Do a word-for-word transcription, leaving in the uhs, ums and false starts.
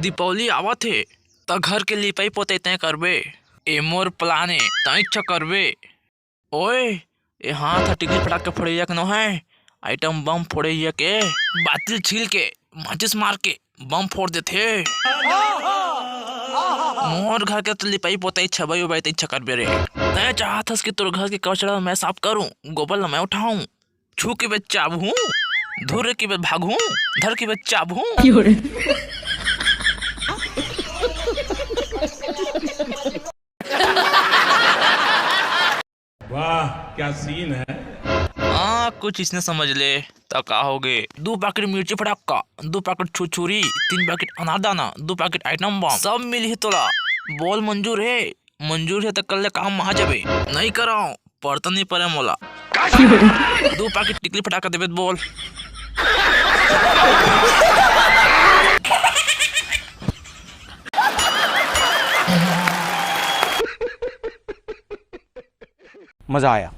दीपावली आवत हे, त घर के लिपाई पोताई तैं करबे। ए मोर plan ए, तैं इच्छा करबे। ओए, ए हाथ ह टिकली फटाक के फोड़इया के नो हे, item बम फोड़इया के। बातिल छील के, माचिस मार के, बम फोड़ देथे। मोर घर के त लिपाई पोताई, छबई उबई त इच्छा करबे रे। तैं चाहत हस कि तोर घर के कचरा ल मैं साफ करूं, गोबर ल मैं उठाऊं, छू के बे चाबहूं, धुर के बे भागहूं, धर के बे चाबहूं। वाह, क्या scene है। हाँ, कुछ इसने समझ ले, त का होगे? दू packet मिर्ची फटाक्का, दू packet छुरछुरी, तीन packet अनारदाना, दू packet item बम, सब मिलही तोला। बोल मंजूर हे? मंजूर हे त कर ले काम, आ जाबे। नइ करंव, परता नइ परे मोला। दू packet टिकली फटाक्का देबे त बोल। मजा आया।